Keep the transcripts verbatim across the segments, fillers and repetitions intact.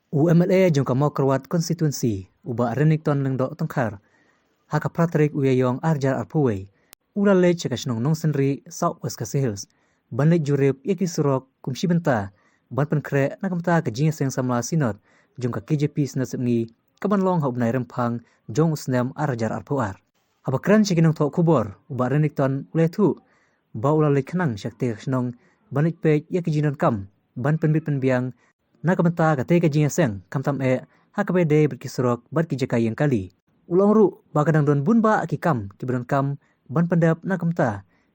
U M L A jong ka Mawkyrwat Constituency, u Bah Renikton Lyngdoh Tongkhar, ha ka phra tarik u Ïaïong ar hajar arphew wei, u la leit sha ka shnong Nongsynrieh, South West Khasi Hills, ban leit jurip ïa ki surok kum shi bynta ban pynkhreh na ka bynta ka jingïaseng samla Synod jong ka K J P Synod Sepngi, ka ban long ha u bnai Rymphang jong u snem ar hajar arphew ar. Haba kren sha ki nongthoh khubor, u Bah Renikton u la ïathuh ba u la leit khnang sha katei ka shnong ban leit peit ïa ki jingdonkam ban pynbit pynbiang na ka bynta katei ka jingïaseng, khamtam eh ha kaba ïadei bad ki surok bad ki jaka ïeng kali. U la ong ruh ba ka dang don bun bah ki kam kiba donkam ban pyndep na ka bynta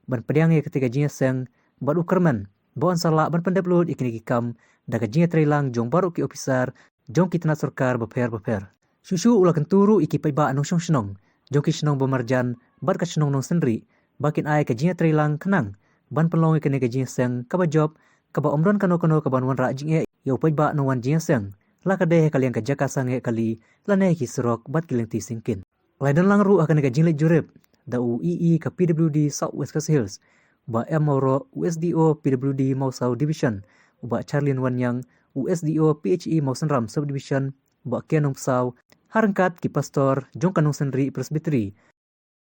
ban pdiang ïa katei ka jingïaseng, bad u kyrmen ba yn sa lah ban pyndep lut ïa kine ki kam da ka jingïatreilang jong baroh ki ophisar jong ki tnat sorkar bapher bapher. Shuh shuh u la kyntu ruh ïa ki paidbah nongshong shnong jong ki shnong ba marjan bad ka shnong Nongsynrieh ba kin ai ka jingïatreilang khnang ban pynlong ïa kane ka jingïaseng kaba jop, kaba ym don kano kano kaban wanrah jingeh ïa u paidbah nongwan jingïaseng, la ka dei ha ka liang ka jaka sangeh kali lane ha ki surok bad ki lynti syngkien. La ïadon lang ruh ha kane ka jingleit jurip da u E E ka P W D South West Khasi Hills, Bah M Mawroh, u S D O P W D Mawsaw Division, u Bah Charlene Wanniang, u S D O P H E Mawsynram Subdivision, u Bah K Nongpsaw, ha ryngkat ki pastor jong ka Nongsynrieh Presbytery.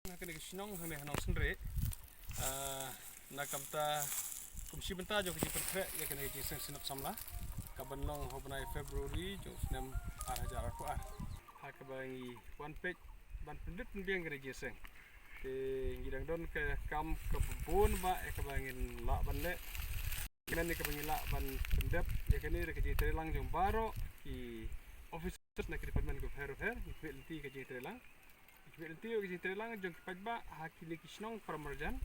Ha kane ka shnong hangne ha Nongsynrieh, ah, na ka bynta kum shi bynta jong ka jingpynkhreh ïa kane ka jingïaseng Synod samla, ka ban long ha u bnai February jong u snem ar hajar arphew ar. Ha kaba ngi wan peit ban pyndep pynbiang kane ka jingïaseng. Te ngi dang don ka kam kaba bun bah ïa kaba ngin lah ban leh. Kane ka ba ngi lah ban pyndep ïa kane da ka jingtreilang jong baroh ki officers na ki department kiba pher pher, ngi khmih lynti ka jingtreilang. Ngi khmih lynti ïa ka jingtreilang jong ki paidbah ha kine ki shnong para marjan.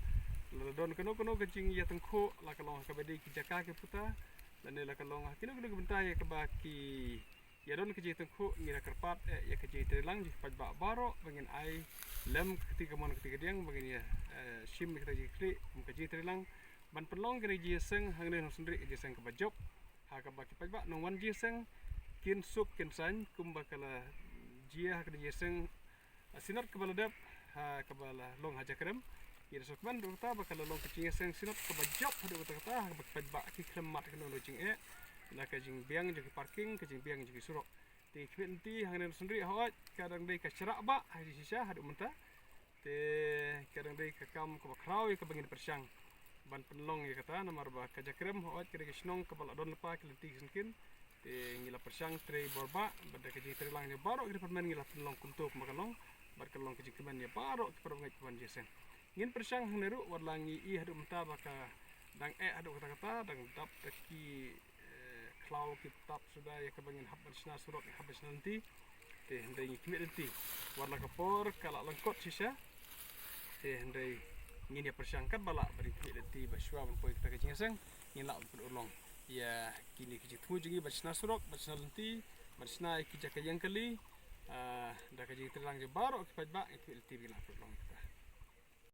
Lada don kano kano ka jingïatyngkhuh, la ka long ha kaba dei ki jaka ki puta, lane la ka long ha kino kino ki bynta ïa kaba ki ïa don ka jingïatyngkhuh, ngi la kyrpad eh ïa ka jingtreilang jong ki paidbah baroh ba ngin ai lem ka kti kamon ka kti kadiang ba ngin ïa, eh, shim ïa ka jingkyrpad kum ka jingtreilang ban pynlong kane ka jingïaseng hangne ha Nongsynrieh ka jingïaseng kaba jop, ha kaba ki paidbah nongwan jingïaseng kin suk kin saiñ kumba ka la jia ha kane ka jingïaseng, ah, Synod kaba la dep, ha kaba la long ha Jakrem. Ngi da sngewkmen haduh katta ba ka la long ka jingïaseng Synod kaba jop haduh katta katta, ha kaba ki paidbah ki khlem mad kano kano jingeh na ka jingbiang jong ki parking, ka jingbiang jong ki surok. Te ngi khmih lynti hangne ha Nongsynrieh, hooid ka dang dei ka shrah bah ha ka jingshisha haduh mynta. Te ka dang dei ka kam kaba khraw ïa kaba ngin pyrshang ban pynlong ïa kata, namar ba ka Jakrem, hooid ka dei ka shnong kaba la don lypa ki lynti ki syngkien. Te ngi la pyrshang trei bor bah bad da ka jingtreilang jong baroh ki department ngi la pynlong kumto kumba ka long, bad ka long ka jingkmen ïa baroh ki parabangeit kiba wan jingïaseng. Ngin pyrshang hangne ruh, wat la ngi i haduh mynta ba ka dang eh haduh katta katta, dang dap da ki, eh, khlaw ki tap suda ïa kaba ngin hap ban shna surok, ngin hap ban shna lynti. Te hynrei ngi khmih lynti, wat la ka por ka la lyngkot shisha. Te hynrei ngin ïa pyrshang katba lah ban khmih lynti ba shuwa ban poi kata ka jingïaseng, ngin lah ban pynurlong ïa kine ki jingthmu jong ngi ban shna surok, ban shna lynti, ban shna ïa ki jaka ïeng kali, ah, da ka jingtreilang jong baroh ki paidbah, ngin khmih lynti ba ngin lah pynurlong ïa kata.